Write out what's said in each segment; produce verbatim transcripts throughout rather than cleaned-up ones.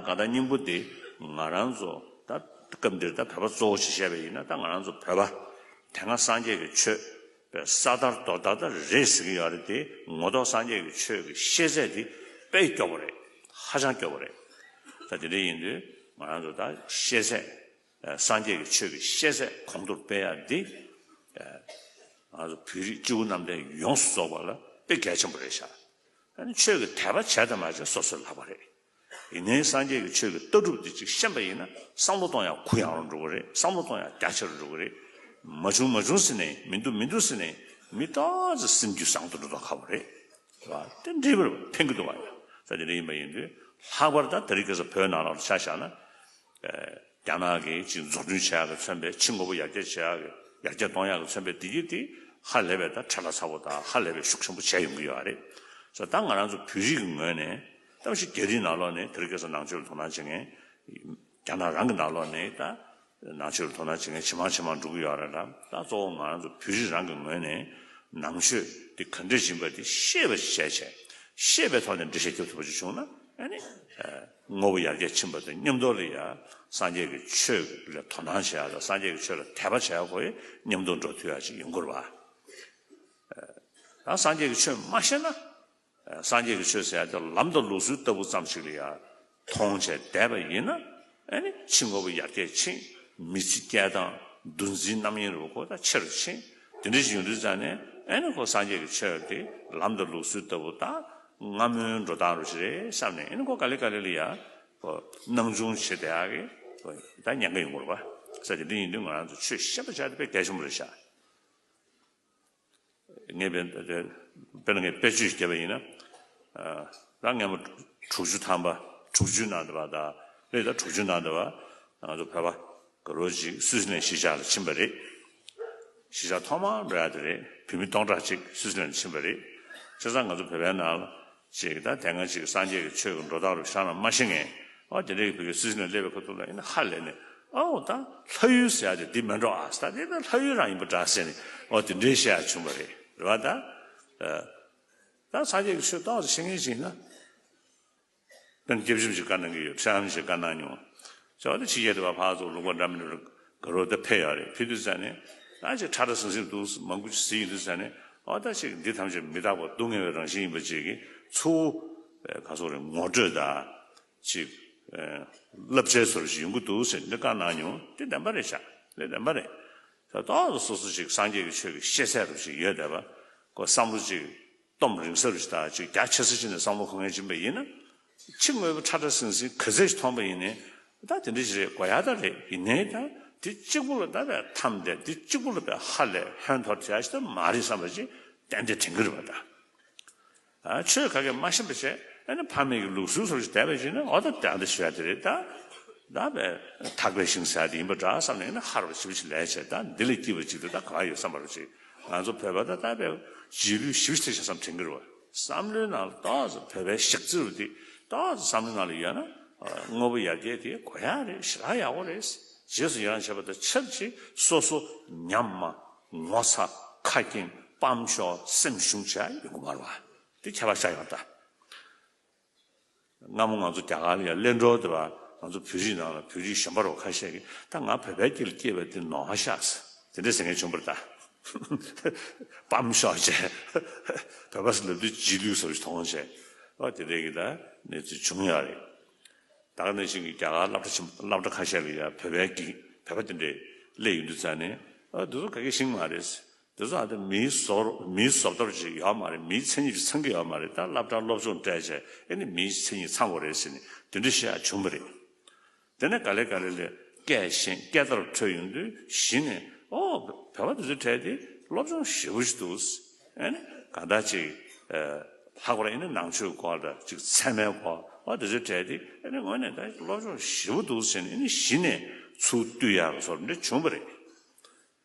གང་ལྟར་སྙིང་པོ་དེ་ང་རང་ཚོ་ད་སྐབས་འདིར་ད་བོད་པ་གཙོ་བོ་ཞིག་བཤད་པ་ཡིན་ན། ད་ང་རང་ཚོ་བོད་པ་དེ་སྔ་སངས་རྒྱས་ཀྱི་ཆོས་པའི་ས་དར་རྡོ་དར་ད་རེད་ཟེར་གྱི་ཡོད་རེད་དེ། ངོ་ཐོག་སངས་རྒྱས་ཀྱི་ཆོས་ཀྱི་ཤེས་ཚད་དེ་དཔེ་སྐྱོ་པོ་རེད། ཧ་ཅང་སྐྱོ་པོ་རེད། ད་དེ་འདྲ་ཡིན་དུས་ང་རང་ཚོ་ད་ཤེས་ཚད། ཨ། སངས་རྒྱས་ཀྱི་ཆོས་ཀྱི་ཤེས་ཚད་གོང་མཐོར་སྤེལ་ཡ་འདི། ཨ། ང་ཚོ་བོད་རིགས་སྤྱི་བོ་གནམ་བསྟན་ཡོངས་སུ་རྫོགས་པ་ལ་དཔེ་གལ་ཆེན་པོ་རེད་ཤག་ཨ་ནི་ཆོས་ཀྱི་དད་པ་བྱས་དང་མ་བྱས་སོ་སོའི་ལག་པ་རེད། ཡིན་ནའི་སངས་རྒྱས་ཀྱི་ཆོས་ཀྱི་ལྟ་གྲུབ་འདི་ཅིག་ཤེས་པ་ཡིན་ན། བསམ་བློ་གཏོང་ཡ་གུ་ཡངས་རུ་འགྲོ་གི་རེད། བསམ་བློ་གཏོང་ཡ་རྒྱ་ཆེ་རུ་འགྲོ་གི་རེད། མ་བྱུང་མ་བྱུང་ཟེར་ནས། མི་འདུག་མི་འདུག་ཟེར་ནས། མི་ཏོག་ཙམ་སེམས་རྒྱུད་བཟང་དུ་འགྲོ་མདོག་ཁ་པོ་རེད། རེད་བ། དེ་འདྲའི་བར་ཕན་གྱི་འདུག་བ་ཡ། ས་དེ་འདྲ་ཡིན་པ་ཡིན་དུས། ལྷག་པར་ད་དེ་རིང་ཁ་སང་བོད་ནང་ལོགས་ལ་ཆ་བཞག་ན། ཨ། རྒྱ་ནག་གིས་ཅིག་འཛུགས་སྐྲུན་བྱེད་ཡག་གིས་མཚོན་པའི། ཕྱི་དངོས་པོ་ཡར་རྒྱས་བྱེད་ཡག་གི། ཡར་རྒྱས་གཏོང་ཡག་གིས་མཚོན་པའི་བདེ་སྐྱིད་དེ་ཧ་ལས་པའི་ད་ཁྲ་ལ་ཚ་པོ་དང་ཧ་ལས་པའི་ཤུགས་ཆེན་པོ་བྱས་ཡོང་གི་ཡོད་རེད། ས་ད་ང་རང་ཚོ་བོད་རིགས་ཀྱི་ངོས་ནས། ད་ཕྱི་རྒྱ་རིགས་ནང་ལོགས་ནས། དེ་རིང་ཁ་སང་ནང་ཆོས་ལ་དོ་སྣང་བྱེད་མཁན། རྒྱ་ནག་རང་གི་ནང་ལོགས་ནས་ད་ནང་ཆོས་ལ་དོ་སྣང་བྱེད་མཁན་ཇེ་མང་ཇེ་མང་འགྲོ་གི་ཡོད་རེད་ལ། ད་གཙོ་བོ་ང་རང་ཚོ་བོད་རིགས་རང་གི་ངོས་ནས་ནང་ཆོས་དེ་ག་འདྲ་ཡིན་པ་དེ་ཤེས་པ་ཞིག་བྱས་བྱས། ཤེས་པའི་ཐོག་ནས་འགྲེལ་བཤད་རྒྱབ་ཐུབ་པ་ཅིག་བྱུང་ན། ཨ་ནི། ཨ། དངོས་པོ་ཡར་རྒྱས་ཕྱིན་པ་དང་མཉམ་དུ་ལ་ཡ། སངས་རྒྱས་ཀྱི་ཆོས་ལ་དོ་སྣང་བྱེད་ཡག་དང་། སངས་རྒྱས་ཀྱི་ཆོས་ལ་དད་པ་བྱེད་ཡག་ཁོ་ཡི་མཉམ་དུ་འགྲོ་ཐུབ་ཡག་ཅིག་ཡོང་དགོས་རེད་བ། ད་སངས་རྒྱས་ཀྱི་ཆོས་མ་ཤེས་ན། སངས་རྒྱས་ཀྱི་ཆོས་ཟེར་ཡ་དེ་ལམ་དང་ལུགས་སྲོལ་ལྟ་བུ་ཙམ་ཞིག་ལ་ཡ་མཐོང་བྱས་བསྡད་པ་ཡིན་ན། ཨ་ནི་ཕྱི་དངོས་པོ་ཡར་རྒྱས་ཕྱིན། མི་ཚེ་སྐྱེལ་སྟངས། འདུ་འཛིའི་རྣམ་གཡེང་རུ་ཁོ་ད་ཆེ་རུ་ཕྱིན། དེ་འདྲ་ཞིག་ཡོང་དུས་ཙང་ནས། ཨ་ནི་ཁོ་སངས་རྒྱས་ཀྱི་ཆོས་དེ་ལམ་དང་ལུགས་སྲོལ་ལྟ་བུ་ད་སྔ་མོའི་འགྲོ་སྟངས་རུ་ཞིག་རེད་བསམ་ནས། ཨ་ནི་ཁོ་ག་ལེ་ག་ལེ་ལ་ཡ་ཁོ་སྣང་ཆུང་བྱེད་བསྡད་ཡག་གི་ཁོ་ད་ཉེན་ཁ་ཡོང་གི་རེད་བ། ས་དེ་འདྲ་ཡིན་དུས་ང་རང་ཚོ་ཆོས་ཤེས་པ་བྱ་དེ་དཔེ་གལ་ཆེན་པོ་རེད་ཤག་ངས་དཔེ་དཔེར་ན་ངས་དཔེ་བརྗོད་བརྒྱབ་པ་ཡིན་ན། ཨ། ད་སྔ་མོ་དྲུག་ཅུ་ཐམ་པ། དྲུག་ཅུའི་ནང་དུ་བ་དང་། རེད། ད་དྲུག་ཅུའི་ནང་དུ་བ་ང་ཚོ་བོད་པ་དགའ་རོགས་ཅིག་སུའི་སི་ལན་གཞིས་ཆགས་ལ་ཕྱིན་པ་རེད། གཞིས་ཆགས་ཐོག་མར་འགྲོ་ཡ་དེ་རེད། བོད་མི་སྟོང་ཕྲག་ཅིག་སུའི་སི་ལན་ལ་ཕྱིན་པ་རེད། བྱས་ཙང་ང་ཚོ་བོད་པའི་ནང་ལ་ཅིག་ད་དེ་སྔ་ཅིག་སངས་རྒྱས་ཀྱི་ཆོས་ཀྱི་འགྲོ་སྟངས་རུ་ཤང་ལ་མ་ཤེས་མཁན། ཨོ། དེ་འདྲའི་བོད་ཀྱི་སུའི་སི་ལན་སླེབས་པའི་ཁ་ཐུག་ལ་ཡིན་ན་ཧ་ལས་ནས། ཨོ། ད་ལྷ་ཡུལ་ཟེར་ཡ་དེ་འདི་མིན་འགྲོ་ཨ། ད་འདི་ད་ལྷ་ཡུལ་རང་ཡིན་པ་འདྲ་ཟེར་ནས། ཨོ། དེ་འདྲའི་བཤད་ཡ་བྱུང་བ་རེད། རེད་བ། ད། ཨ། ད་སངས་རྒྱས་ཀྱི་ཆོས་ཏོག་ཙམ་ཤེས་མཁན་ཞིག་ཡིན་ན། དཔེར་ན་སྐྱབས་རྗེ་རིན་པོ་ཆེས་བཀའ་གནང་གི་ཡོད། ཁྲི་རིན་པོ་ཆེས་བཀའ་གནང་མྱོང་། ཅེས་པ་དེ་ཕྱི་རྒྱལ་དུ་བ་ཕར་ཚུར་ལུང་པ་འདྲ་མི་འདྲ་དགའ་རོགས་དེ་ཕེབས་ཡོད་རེད། ཕེབས་དུས་ཙ་ནས་ད་ཅིག་ཁྲ་ཁྲ་ཟིང་ཟིང་འདུག་མང་པོ་ཅིག་གཟིགས་ཡོང་དུས་ཙ་ནས། ཨོ། ད་ཅིག་འདི་ཐམས་ཅད་མི་རྟག་པ་སྡུག་བསྔལ་བའི་རང་བཞིན་ཡིན་པ་ཅིག་གི་ཚུར། ཨ། ག་ཚོད་རེད། ངོ་སྤྲོད་དང་ཅིག་ཨ། བསླབ་བྱའི་བཟོ་འདྲ་ཞིག་ཡོང་གི་འདུག་ཟེར་འདི་བཀའ་གནང་མྱོང་། དེ་བདེན་པ་རེད་ཤག་ལས་བདེན་པ་རེད། ད་ཏོག་ཙམ་སོ་སོ་ཅིག་སངས་རྒྱས་ཀྱི་ཆོས་ཀྱི་ཤེས་ཚད་རུ་ཞིག་ཡོད་བསྡད་པ། ཁོ་བསམ་བློ་ཅིག་གཏོང་རིང་ས་རུ་ཞིག་དང་ཅིག་རྒྱ་ཆེ་ས་ཅིག་ནས་བསམ་བློ་འཁོར་མཁན་ཅིག་ཡིན་པ་ཡིན་ན། ཕྱི་དངོས་པོ་ཁྲ་ཁྲ་ཟིང་ཟིང་ག་ཚད་ཅིག་མཐོང་པ་ཡིན་ནའི། ད་དེ་འདྲ་ཞིག་རེད། དགོས་ཡ་ད་རེད། ཡིན་ནའི་ད་དེ་གཅིག་པུ་ལ་ད་བས་འཐམས་ཏེ། དེ་གཅིག་པུ་ལ་བས་ཧ་ལས་ཧོན་འཐོར་བྱ་ཞིག་ད་མ་རེད་བསམ་པ་ཅིག་ཏན་ཏན་དྲན་གྱི་རེད་པ། ད། ཨ། ཆོས་ག་གེ་མ་ཤེས་པ་བྱས། ཨ་ནི་ཕ་མེས་ཀྱི་ལུགས་སྲོལ་སོགས་ཤིག་བསྡད་པ་ཡིན་ན། ཨོ། ད་དེ་འདྲ་ཞུ་ཡ་དེ་རེད། ད་ད་བས་ཐག་པའི་ཤིང་ཟེར་ཡ་དེ་ཡིན་པ་འདྲ་བསམ་ནས་ཡིན་ན་ཧ་རུ་ཞིབ་ཞིབ་ལས་བྱས། ད་འདི་ལས་སྐྱིད་པ་ཅིག་ད་ད་ག་ཡོད་བསམ་པ་རུ་ཅིག་ང་ཚོ་བོད་པ་ད་ད་བས་རྗེས་ལུས་ཞིབ་ཞིབ་བྱས་བསམ་དྲན་གྱི་རེད་བ། བསམ་བློའི་ནང་ལ་ཏོག་ཙམ་བོད་པའི་ཞག་རྩི་རུ་དེ་ཏོག་ཙམ་བསམ་བློའི་ནང་ལ་ཡོད་ན། ཨ། དངོས་པོ་ཡར་རྒྱས་དེ་དགོས་ཡ་རེད། ཞེ་དྲག་ཡག་པོ་རེད། རྗེས་སུ་ཡི་རང་བྱེད་པ་དང་ཆབས་ཅིག་སོ་སོ་ཉམས་མ། ངོ་ཚ། ཁ་སྐྱེངས། སྤམ་ཤོར། སེམས་ཞུམ་བྱས་ཡོང་གི་མ་རེད་བ། དེ་ཁྱད་པར་ཆགས་ཡོང་ད། སྔ་མོ་ང་ཚོ་རྒྱ་གར་ལ་ཡ་གླེང་གྲོགས་དེ་བ། ང་ཚོ་བོད་རིགས་ནང་ལ་བོད་རིགས་གཞོན་པ་རོ་ཁ་ཤས་ཀྱིས། ད་ང་བོད་པའི་སྐྱེས་ལ་སྐྱེས་པ་དེ་ནོར་ཤག་ཟེར། དེ་འདྲ་ཟེར་མཁན་བྱུང་བ་རེད་ད། སྤམ་ཤོར་བྱས། བོད་པ་ཟེར་ལབ་དུས་རྗེས་ལུས་བཟོ་འདྲ་མཐོང་བྱས། ཨོ། དེ་འདྲ་གི་ད་གནས་ཚུལ་བྱུང་ཡོད་རེད། ད་ག་ནང་བཞིན་གྱི་རྒྱ་གར་སློབ་གྲྭ་ཆེན་པོ། སློབ་གྲྭ་ཁ་ཤས་ལ་ཡ་བོད་པའི་གི། བོད་པ་དེ་འདྲས་སླེབས་ཡོང་དུས་ཙ་ནས། ཨ། འདི་ཚོ་ག་གེ་ཤེས་ཀྱི་མ་རེད། འདི་ཚོ་ཨ། ད་མིའི་བཟོ། མིའི་བཟོ་ལྟ་བུ་ཅིག་ཡོད་མ་རེད། མིའི་མཚན་ཉིད་ཅིག་ཚང་གི་ཡོད་མ་རེད། ད་སློབ་གྲྭར་སློབ་སྦྱོང་སྤྲད་བྱས། ཨེ་ནི་མིའི་མཚན་ཉིད་ཚང་དགོས་རེད་ཟེར་ནས་དེ་འདྲ་བཤད་ཡ་བྱུང་བ་རེད། དེ་ནས་ག་ལེ་ག་ལེ་ལས་སྐད་ཤེས། སྐད་བརྡ་འཕྲོད་ཡོང་དུས་གཞི་ནས། ཨོ། བོད་པ་འདི་ཚོའི་གྲས་དེ་སློབ་སྦྱོང་ཞེ་པོ་ཞིག་འདུག་ཨེ་ནི་གང་ལྟར་ཅིག་ཨ། ལྷག་པར་ཨེ་ནི་ནང་ཆོས་སྐོར་དང་ཅིག་ཚད་མའི་སྐོར། ཨོ། འདི་ཚོའི་གྲས་དེ་ཨེ་ནི་དངོས་གནས་ད་སློབ་སྦྱོང་ཞེ་པོ་འདུག་ཟེར་ནས་ཨེ་ནི་གཞི་ནས་ཚུར་བསྟུད་ཡག་བཟོ་འདྲ་བྱུང་བ་རེད།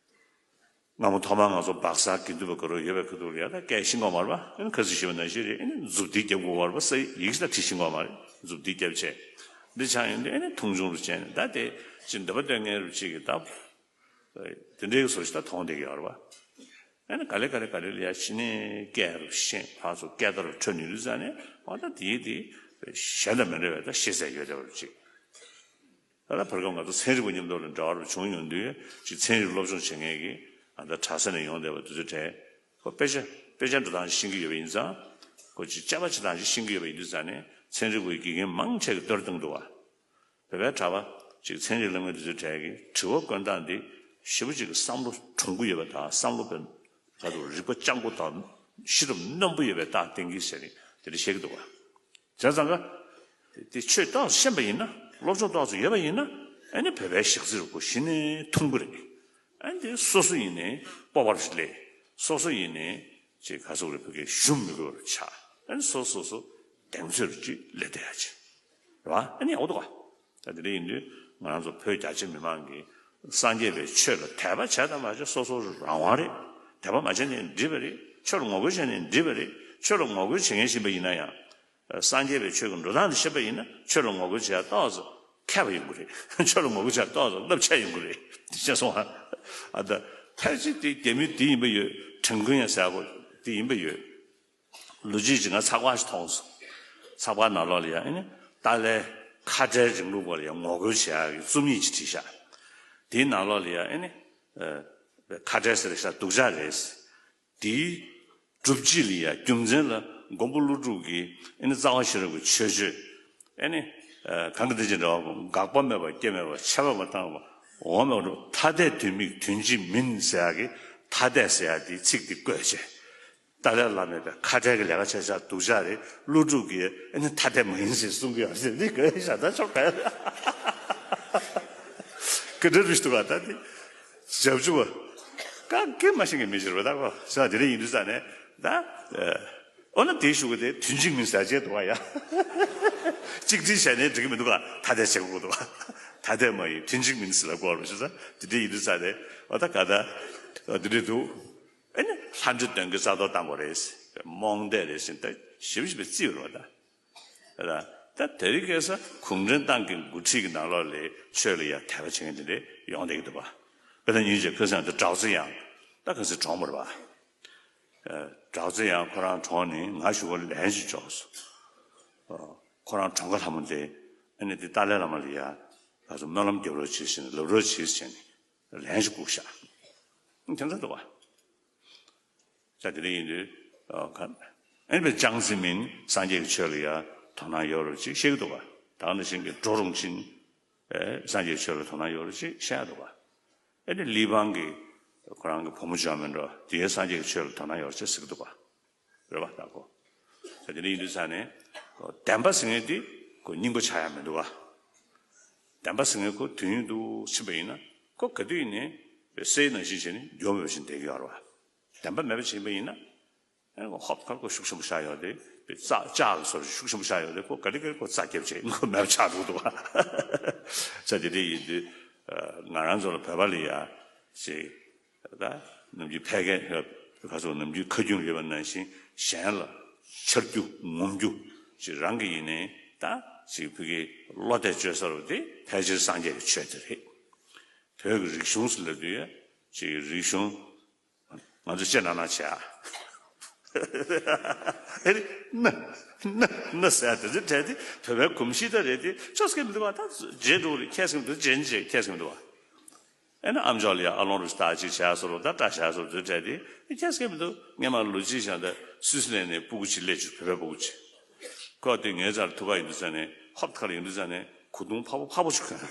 སྔ་མོ་ཐོག་མར་ང་ཚོ་སྦག་ས་དགེ་འདུན་པ་དགའ་རོགས་ཡོད་པའི་ཁ་ཐུག་ལ་ཡ། ད་སྐད་ཤེས་ཀྱི་ཡོད་མ་རེད་པ། ཨེ་ནི་ཁ་སང་ཞུས་པ་ནང་བཞིན་རེད། ཨེ་ནི་མཛུབ་ཐེལ་རྒྱབ་དགོས་པ་རེད་པ། ས་ཡིག་ཞིག་ད་བྲིས་ཤེས་ཀྱི་ཡོད་མ་རེད། མཛུབ་ཐེལ་རྒྱབ་བྱས། འདི་ཆགས་ཡོང་དུས་ཨེ་ནི་མཐོང་ཆུང་རུ་བྱས་ནས། ད་དེ་ཅིག་འདོད་པ་སྟོན་མཁན་རུ་ཅིག་གིས་ད་དེ་འདྲའི་བཟོ་ཞིག་ད་མཐོང་བསྡད་ཀྱི་ཡོད་རེད་པ། ཨེ་ནི་ག་ལེ་ག་ལེ་ག་ལེ་ལ་ཡ་གཞི་ནས་སྐད་རུ་ཤེས། ཕར་ཚུར་སྐད་བརྡ་རུ་འཕྲོད་ནས་ཡོང་དུས་ཙ་ནས། ཨོ། ད་དེའི་དེ་ གཞན་དང་མི་འདྲ་བའི་ད་ཤེས་ཚད་ཡོད་བསྡད་པ་ཅིག་ད་ལྟ་བར་སྐབས་ང་ཚོ་ཚན་རིག་པ་མཉམ་དུ་ལ་འབྲེལ་བ་བྱུང་ཡོང་དུས་ཅིག་ཚན་རིག་སློབ་སྦྱོང་བྱེད་མཁན་གྱི་ཨ་ད་གྲྭ་ས་ནས་ཡོང་བསྡད་པ་དེ་ཚོའི་གྲས་ཁོ་དཔེ་ཆ་དཔེ་ཆ་འགྲོ་སྟངས་ཤེས་ཀྱི་ཡོད་པ་ཡིན་ཙང་ཁོ་ཅིག་དཔྱད་པ་བྱེད་སྟངས་ཅིག་ཤེས་ཀྱི་ཡོད་པ་ཡིན་དུས་ཙང་ནས་ཚན་རིག་པའི་དགེ་རྒན་མང་ཆེ་གིས་བསྟོད་བཏང་འདུག་བ། བོད་པའི་གྲྭ་པ་ཅིག་ཚན་རིག་སློབ་མཁན་དེ་ཚོའི་གྲས་ཀྱིས་དྲི་བ་བཀོད་སྟངས་འདི་ཞེ་པོ་ཅིག་གི་བསམ་བློ་གྲུང་པོ་ཡོད་པ་དང་བསམ་བློ་དཔེ་ག་ཚོད་རིག་པ་སྤྱང་པོ་དང་ཤེས་རབ་རྣོན་པོ་ཡོད་པའི་རྟགས་བསྟན་གྱི་ཟེར་ནས་དེ་འདྲ་བཤད་ཀྱི་འདུག་བ། བྱས་ཙང་ཀ་དེ་ཆོས་ཏོག་ཙམ་ཤེས་པ་ཡིན་ན་སློབ་སྦྱོང་ཏོག་ཙམ་ཡོད་པ་ཡིན་ན་ཨ་ནི་བོད་པའི་གཞི་རྩའི་རིག་པ་གཞི་ནས་ཐུང་པོ་རེད། ཨ་ནི་དེ་སོ་སོ་ཡིན་ནའི་སྤོབས་པ་ཞིག་སླེབས། སོ་སོ་ཡིན་ནའི་ཅིག་ག་ཚོད་རེ་ཕ་གིའི་ཞུམ་མི་དགོས་པར་ཆགས། ཨ་ནི་སོ་སོ་སོ་གདེང་ཚོད་རེ་ཅིག་སླེབས་བསྡད་ཡ་ཅིག་རེད་བ། ཨ་ནི་ཡག་པོ་འདུག་ག་ད་དེ་འདྲ་ཡིན་དུས་ང་རང་ཚོ་བོད་རྒྱ་ཆེ་མི་མང་གིས་སངས་རྒྱས་པའི་ཆོས་ལ་དད་པ་བྱས་དང་མ་བྱས་སོ་སོ་རང་དབང་རེད། དད་པ་མ་བྱས་ནས་འགྲིག་པ་རེད། ཆོས་ལ་ངོ་རྒོལ་བྱས་ནས་འགྲིག་པ་རེད། ཆོས་ལ་ངོ་རྒོལ་བྱེད་མཁན་ཞིག་ཡིན་པ་ཡིན་ན་ཡང་། སངས་རྒྱས་པའི་ཆོས་ཀྱི་འགྲོ་སྟངས་དེ་ཤེས་པ་ཡིན་ན་ཆོས་ལ་ངོ་རྒོལ་བྱེད་ཡ་ཏོག་ཙམ་མཁས་པ་ཡོང་གི་རེད། ཆོས་ལ་ངོ་རྒོལ་བྱེད་ཡ་ཏོག་ཙམ་རླབས་ཆེ་ཡོང་གི་རེད། ཤེས་སོང་ཨ། ཨ་ད་ཕལ་ཆེར་དེ་རྒྱ་མི་དེ་ཡིན་པ་ཡོད། ཁྲེང་ཀོན་ཡང་ཟེར་གོ་དེ་ཡིན་པ་ཡོད། ལོ་རྒྱུས་ཅིག་ང་ཚགས་པར་ཞིག་མཐོང་སོང་། ཚགས་པར་ནང་ལོགས་ལ་ཡང་ཨ་ནི་ཏཱ་ལའི་ཁ་བྲལ་རིང་ལུགས་སྐོར་ལ་ཡང་ངོ་རྒོལ་བྱེད་ཡ་གི་རྩོམ་ཡིག་ཅིག་བྲིས་ཤག་དེའི་ནང་ལོགས་ལ་ཡང་ཨ་ནི་ཁ་བྲལ་ཟེར་ཤག་སྡུག་ཅག་རེད། དེའི་སྒྲུབ་བྱེད་ལ་ཡ་རྒྱུ་མཚན་ལ་མགོན་པོ་ཀླུ་སྒྲུབ་ཀྱིས་ཨ་ནི་རྩ་བ་ཤེས་རབ་ཀྱི་ཆོས་སྤྱོད་ཨ་ནི་གང་གི་དེ་བཞིན་འདྲ་བ་འགག་པ་མེད་པ་སྐྱེ་མེད་པ་ཆད་པ་མ་བཏང་བ་འོང་མེད་པ་ཐ་དད་དོན་དམིགས་དོན་གཅིག་མིན་ཟེར་ཡ་གི་ཐ་དད་ཟེར་ཡ་དེའི་ཚིག་དེ་བཀོད་བྱས། ཏཱ་ལའི་བླ་མས་པའི་ཁ་བྲལ་གྱི་ལས་ཀ་བྱས་ཤག་སྡུག་ཅག་རེད། ཀླུ་སྒྲུབ་ཀྱིས་ཨ་ནི་ཐ་དད་མ་ཡིན་ཟེར་གསུང་གི་ཡོད་ཟེར་འདི་དགོས་ཤག་ད་ཆོག་ག་ག་འདྲ་རུ་ཞིག་འདུག་ག་ད་འདི་ཞབས་ཕྱི་བ། ཀ་ཀེ་མ་ཤེས་མཁན་མི་ཞིག་རེད་པ་ད་གོ་ས་དེ་རིང་ཡིན་དུས་ས་ནས་ད། ཨོ་ན་དེའི་ཤུགས་དེ་དོན་གཅིག་མིན་ཟེར་བྱས་འདུག་ག་ཡ། གཅིག་སྒྲིལ་བྱས་ནས་འགྲིག་གི་མི་འདུག་ག་ཐ་དད་བྱེད་དགོས་འདུག་ག་ཐ་དད་མ་ཡིན་དོན་གཅིག་མིན་ཟེར་ལ་གོ་རུ་ཞུ་ས་དེ་འདྲ་ཡིན་དུས་ས་ནས་ཨོ་ད་ག་ད། དེ་འདྲ་འདུག་ཨེ་ནི་ལྷ་འདྲེ་གདོན་གྱི་རྩ་གཏོར་བཏང་དགོས་རེད། རྨོངས་དད་རེད་ཟེར་ད་ཞིབ་ཞིབ་རྩིས་ཡོད་རེད་བ་ད། ད་ད་དེ་རིང་ཁ་སང་གུང་ཁྲན་ཏང་གི་འགོ་ཁྲིད་ཀྱི་ནང་ལོགས་ལ་ཆོས་ལ་ཡ་དད་པ་བྱེད་མཁན་དེ་འདྲ་ཡོང་བསྡད་ཀྱི་འདུག་བ། དཔེར་ན་ཉིན་ཅིག་ཁ་སང་དུ་གྲགས་ཚེ་དབྱངས་ད་ག་ཚོད་གྲོངས་པ་རེད་བ། གྲགས་ཚེ་དབྱངས་ཁོ་རང་གྲོངས་ནས་ང་གཞུག་གུ་ལན་ཞིག་འཇོག་སོང་། ཁོ་རང་གྲོངས་ཁ་ལྷ་མོ་དེ་ཨ་ནི་དེ་ཏཱ་ལའི་བླ་མ་ལ་ཡ་ད་ཚོ་སྨོན་ལམ་རྒྱབ་རོགས་བྱེད་ཟེར་ནས་ལབ་རོགས་བྱེད་ཟེར་ནས། ལན་ཞིག་བསྐུར་ཤག་དེ་འདྲ་འདུག་བ། ས་དེ་འདྲ་ཡིན་དུས། ཨ་ནི་པའི་ཅང་ཙེ་མིན་སངས་རྒྱས་ཀྱི་ཆོས་ལ་ཡ་དོ་སྣང་ཡོད་རེད་ཅིག་བཤད་ཀྱི་འདུག་བ། ད་ག་ནང་བཞིན་གྱི་ཀྲོ་རུང་ཆིན་སངས་རྒྱས་ཀྱི་ཆོས་ལ་དོ་སྣང་ཡོད་རེད་ཅིག་བཤད་ཀྱི་འདུག་བ། ཨ་ནི་ལི་པང་གི་ཁོ་རང་གི་བུ་མོ་ཅང་མིན་འགྲོ་དེ་སངས་རྒྱས་ཀྱི་ཆོས་ལ་དོ་སྣང་ཡོད་རེད་ཅིག་ཟེར་གྱི་འདུག་བ། རེད་བ་ད་གོ། ད་དེ་འདྲ་ཡིན་དུས་ས་ནས། བདེན་པ་ཟེར་མཁན་དེ་ཁོ་སྙིང་པོ་ཆགས་ཡ་མི་འདུག་བ། བདེན་པ་ཟེར་མཁན་ཁོ་དུས་ཡུན་དུ་ཕྱིན་པ་ཡིན་ན་ཁོ་ག་དུས་ཡིན་ནའི་སའི་ནང་བཞིན་བྱས་ནས་མགྱོགས་པོ་བཞིན་བསྡད་ཀྱི་ཡོད་རེད་བ། བདེན་པ་མེད་པ་བྱས་པ་ཡིན་ན། ཨ་ནི་ཧོབ་ཁར་ཁོ་ཤུགས་ཆེན་པོ་ཆགས་ཡོང་དུས་ཙག་ལྕགས་ཀྱི་བཟོ་ཤུགས་ཆེན་པོ་ཆགས་ཡོང་དུས་ཁོ་ག་ལེ་ག་ལེ་ཁོ་རྩ་རྒྱབ་བྱས་ཁོ་མེད་པ་ཆགས་འགྲོ་འདུག་བ། ས་དེ་འདྲ་ཡིན་དུས། ང་རང་ཚོ་ལ་བོད་པ་ལ་ཡ་ཅིག་ད་ནམ་རྒྱུན་ཕལ་སྐད་ཁ་སོགས་ནམ་རྒྱུན་ཁ་རྒྱུན་ཡོད་པ་ནང་བཞིན་གཞན་ལ་འཆར་རྒྱུ་ངོམ་རྒྱུ་ཅིག་རང་གི་ཡིན་ནའི་ད་ཅིག་ཕ་གིའི་བློ་གཏད་བཅོལ་ས་རུ་དེ་ཕལ་ཆེར་སངས་རྒྱས་ཀྱི་ཆོས་དེ་རེད། བོད་ཀྱི་རིག་གཞུང་ཟེར་ལབ་དུས་ཅིག་རིག་གཞུང་ང་ཚོ་ཅེ་ན་ན་བྱས་ཨ། ཨེ་རེད་ན་ན་ན་ཟེར་དེ་ཚོ་བྲལ་ཏེ་བོད་པའི་གོམས་གཤིས་ད་རེད་དེ་ཅོག་སྐད་མི་འདུག་བ། ད་རྗེས་འགྲོ་རེད་ཁྱད་སྐད་མི་འདུག་རྗེས་རྗེས་ཁྱད་སྐད་མི་འདུག་བ། ཨེ་ན་ཨ་མཆོག་ལ་ཡ་ཨ་ལོང་རུ་ད་ཅིག་བྱས་སོ་རུ་ད་སྐྲ་བྱས་སོ་རུ་དེ་བྲལ་ཏེ་ཁྱད་སྐད་མི་འདུག་སྔས་མ་ལོ་གཅིག་བཞག་ད་སུད་སི་ལན་ནས་སྤུ་གུ་ཅིག་སླེབས་བྱུང་བོད་པའི་སྤུ་གུ་ཅིག་ཁོ་དེ་ངའི་རྩར་ཐུག་ག་ཡོང་དུས་ཙ་ནས་ཧོབ་ཁ་ལ་ཡོང་དུས་ཙ་ནས་གོས་ཐུང་ཕག་པོ་ཕག་པོ་ཅིག་གོན།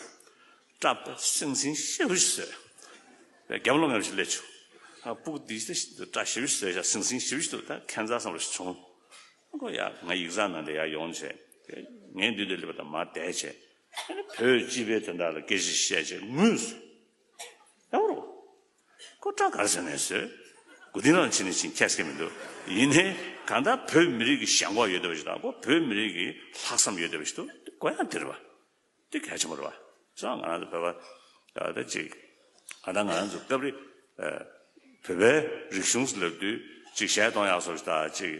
སྐྲ་སིང་སིང་ཞེ་པོ་ཞིག་བཟོས། རྒྱབ་ལོགས་ངར་ཞིག་སླེབས་བྱུང་། ཨ་སྤུ་གུ་འདི་སྐྲ་ཞེ་པོ་ཞིག་བཟོས་ཤག་སིང་སིང་ཞེ་པོ་ཞིག་འདུག་ད་ཁྱད་མཚར་བསམ་པ་ཞིག་བྱུང་། ཁོ་ཡ་ང་ཡིག་ཚང་ནང་དུ་ཡར་ཡོང་བྱས། ངའི་མདུན་དུ་སླེབས་པ་དང་མར་བསྡད་བྱས། ཨ་ནི་བོད་སྤྱི་པའི་དོན་དག་ལ་སྐད་ཆ་བཤད་བྱས་ངུས་སོང་། ཡག་པོ་རེད། ཁོ་སྐྲ་ག་རེ་བཟོས་ནས་བཟོས། མགོ་རྟིང་ལ་ཕྱིན་ནས་ཕྱིན་ཁྱད་སྐད་མི་འདུག་ཡིན་ནའི་གང་ལྟར་བོད་མི་རིགས་ཀྱི་ཞེན་ཁོག་ཡོད་བསྡད་པ་ཞིག་དང་ཁོ་བོད་མི་རིགས་ཀྱི་ལྷག་བསམ་ཡོད་བསྡད་པ་ཞིག་འདུག་དགོས་ཡག་དེ་རེད་པ། དེ་གལ་ཆེན་པོ་རེད་པ། སོང་ང་རང་ཚོ་བོད་པ་ད་ཅིག་ཨ་ད་ང་རང་ཚོ་སྐབས་རེ་བོད་པའི་རིག་གཞུང་ལབ་དུས་ཅིག་གཞས་གཏོང་ཡག་སོགས་ད་ཅིག་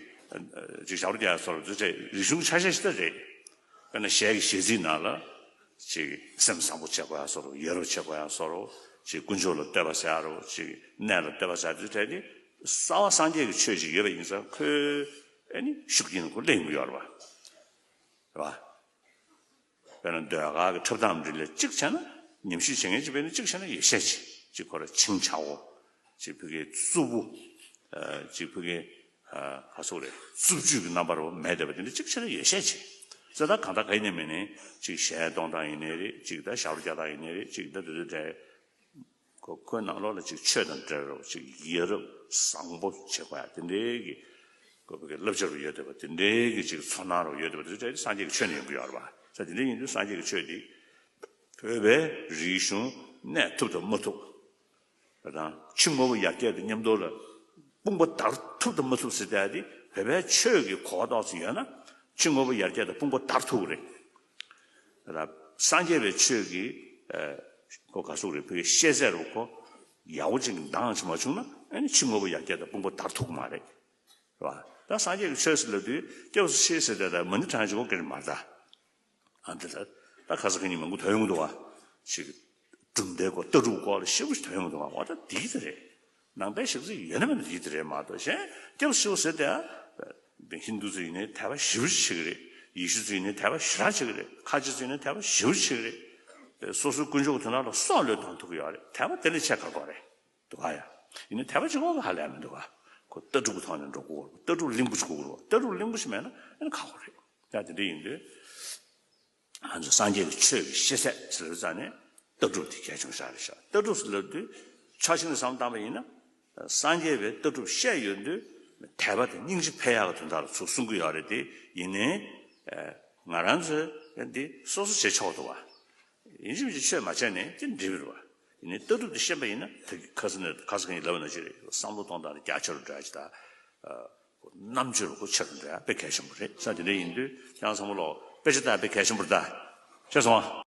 ཅིག་ཞབས་བྲོ་རྒྱག་ཡག་སོགས་རེད་རིག་གཞུང་ཆ་ཤས་ཤིག་ད་རེད། དཔེར་ན་གཞས་ཀྱི་གཞས་ཚིག་ནང་ལ། ཅིག་སེམས་བཟང་པོ་བྱེད་དགོས་ཡ་སོགས་རུ་ཡ་རབས་བྱེད་དགོས་ཡ་སོགས་རུ་ཅིག་དཀོན་མཆོག་ལ་བསྟོད་པ་ཟེར་ཡ་རུ་ཅིག་གནས་ལ་བསྟོད་པ་ཟེར་ཡ་དེ་གྲས་དེ་གསར་བ་སངས་རྒྱས་ཀྱི་ཆོས་ཅིག་ཡོད་པ་ཡིན་ཙང་ཁོའི་ཨེ་ནི་ཤུགས་རྐྱེན་ཁོ་སླེབས་ཡོང་གི་ཡོད་རེད་པ། རེད་བ། དཔེར་ན་ཟློས་གར་གྱི་འཁྲབ་སྟངས་འདི་ལ་གཅིག་བྱས་ན་ཉམས་ཞིབ་བྱེད་མཁན་གཅིག་བྱས་ན་གཅིག་བྱས་ན་ཡོད་ཤས་ཆེ། གཅིག་ཁོ་ར་ཆིང་ཆའོ། གཅིག་ཕ་གིའི་རྩུབ་པོ། གཅིག་ཕ་གིའི་ག་སོག་རེད། རྩུབ་སྤྱོད་ཀྱི་རྣམ་པར་མེད་བསྡད་པ་དེ་འདྲ་གཅིག་བྱས་ན་ཡོད་ཤས་ཆེ། ཙེ་ད་གང་ལྟར་ག་ཡིན་ནའི་མིན་ནའི་གཅིག་གཞས་གཏོང་སྟངས་ཡིན་ནའི་རེད། གཅིག་ད་ཞབས་བྲོ་རྒྱག་སྟངས་ཡིན་ནའི་རེད། གཅིག་ད་དེ་དེ་འདྲ། ཁོ་ཁོའི་ནང་ལོགས་ལ་ཅིག་ཆོས་དང་འབྲེལ་རོགས་ཅིག་ཡ་རབས་བཟང་པོ་བྱེད་དགོས་ཡ་དེ་འདྲའི་གི་ཁོ་བོད་ཀྱི་བསླབ་བྱ་རུ་ཡོད་བསྡད་པ་དེ་འདྲའི་གི་ཅིག་ཚོར་སྣང་རུ་ཡོད་བསྡད་པ་དེ་འདྲའི་སངས་རྒྱས་ཀྱི་ཆོས་ནས་ཡོང་གི་ཡོད་རེད་པ། ས་དེ་འདྲ་ཡིན་དུས་སངས་རྒྱས་ཀྱི་ཆོས་འདི་བོད་པའི་རིག་གཞུང་གནས་ཐུབ་དང་མ་ཐུབ། ད་དང་ཕྱི་དངོས་པོ་ཡར་རྒྱས་དང་མཉམ་དུ་ལ་དཔུང་པ་དར་ཐུབ་དང་མ་ཐུབ་ཟེར་བསྡད་དེ་བོད་པའི་ཆོས་ཀྱི་གོ་བ་ཏོག་ཙམ་ཡོད་ན་ཕྱི་དངོས་པོ་ཡར་རྒྱས་དང་དཔུང་པ་དར་ཐུབ་ཀྱི་རེད། ད་སངས་རྒྱས་པའི་ཆོས་ཀྱི་ཨ་ཁོ་ག་སོག་རེད། བོད་ཀྱི་ཤེས་ཚད་རུ་ཁོ་ཡག་པོ་ཅིག་འདང་ཅིག་མ་བྱུང་ན་ཨ་ནི་ཕྱི་དངོས་པོ་ཡར་རྒྱས་དང་དཔུང་པ་དར་ཐུབ་ཀྱི་མ་རེད། རེད་བ། ད་སངས་རྒྱས་ཀྱི་ཆོས་ཟེར་ལབ་དུས་སྐྱབས་སུ་མཆི་ཟེར་དེ་ད་མ་ཎི་བགྲང་བྱེད་ཀོ་ཀེར་མ་རེད་ད། ཨ་འདི་ལ་ད་ཁ་ས་ཁ་ཉིན་མང་པོ་ཐོན་ཡོང་གི་འདུག་བ། ཞིག་གྲུབ་མཐའི་སྐོར་ལྟ་གྲུབ་སྐོར་ལ་ཞེ་པོ་ཞིག་ཐོན་ཡོང་གི་འདུག་བ། འོ་ད་འདི་གི་དེ་རེད། ནང་པའི་ཞིབ་འཚོལ་ཡོད་ན་མེད་ན་འདི་གི་དེ་རེད་མ་གཏོགས་གཞན་སྐྱབས་སུ་མཆིའོ་ཟེར་དེ་ཨ། ཧིན་དུ་ཚོ་ཡིན་ནའི་དད་པ་ཞེ་པོ་ཞིག་བྱེད་ཀྱི་རེད། ཡེ་ཤུ་ཚོ་ཡིན་ནའི་དད་པ་ཞེ་དྲག་བྱེད་ཀྱི་རེད། ཁ་ཆེ་ཚོ་ཡིན་ནའི་དད་པ་ཞེ་པོ་བྱེད་ཀྱི་རེད། སོ་སོའི་དཀོན་མཆོག་གི་དོན་དག་ལ་སྲོག་བློས་གཏོང་ཐུབ་ཀྱི་ཡོད་རེད། དད་པ་དེ་ལས་ཆེ་ག་དགོས་རེད། འདུག་ག་ཡ། ཡིན་ནའི་དད་པ་ཅིག་དགོས་ཀྱི་ཧ་ལས་མི་འདུག་ག་ཁོ་ལྟ་གྲུབ་ཀྱི་ཐོག་ནས་འགྲོ་དགོས་རེད། ལྟ་གྲུབ་གླིང་བུ་ཞིག་དགོས་ཀྱི་རེད། ལྟ་གྲུབ་གླིང་བུ་ཞིག་མེད་ན་ཨ་ནི་ཁག་པོ་རེད། ཡ་དེ་འདྲ་ཡིན་དུས། ང་ཚོ་སངས་རྒྱས་ཀྱི་ཆོས་ཀྱི་ཤེས་ཚད་ཟེར་བའི་རྩ་ནས་ལྟ་གྲུབ་དེ་གལ་ཆེན་པོ་ཞིག་རེད་ཤག་ལྟ་གྲུབ་ཟེར་ལབ་དུས་ཕྱོགས་གཅིག་ནས་བསམ་བློ་བཏང་པ་ཡིན་ན། སངས་རྒྱས་པའི་ལྟ་གྲུབ་བཤད་ཡོང་དུས་དད་པ་དང་སྙིང་རྗེ་འཕེལ་ཡག་གི་དོན་དག་ལ་ཚུར་གསུང་གི་ཡོད་རེད་དེ། ཡིན་ནའི་ང་རང་ཚོས་འདི་སོ་སོ་བྱེད་ཆོག་འདུག་བ། ཡིན་གཅིག་མིན་གཅིག་ཆོས་མ་བྱས་ནས་དེ་འགྲིག་པ་རེད་བ། ཡིན་ནའི་ལྟ་གྲུབ་དེ་ཤེས་པ་ཡིན་ན་ད་གི་ཁ་སང་ནས་ཁ་སང་གི་ལབ་པ་ནང་བཞིན་རེད། བསམ་བློ་གཏོང་སྟངས་ལ་རྒྱ་ཆེ་རུ་འགྲོ་ཡ་ཅིག་དང་། རྣམ་དཔྱོད་ལ་ཁོ་ཆེ་རུ་འགྲོ་ཡ་དཔེ་གལ་ཆེན་པོ་རེད། ས་དེ་འདྲ་ཡིན་དུས་ཁྱེད་རང་ཚང་མ་ལོག་དཔེ་ཆ་ལྟ་ཡ་དཔེ་གལ་ཆེན་པོ་རེད་ད། ཤེས་སོང་ཨ།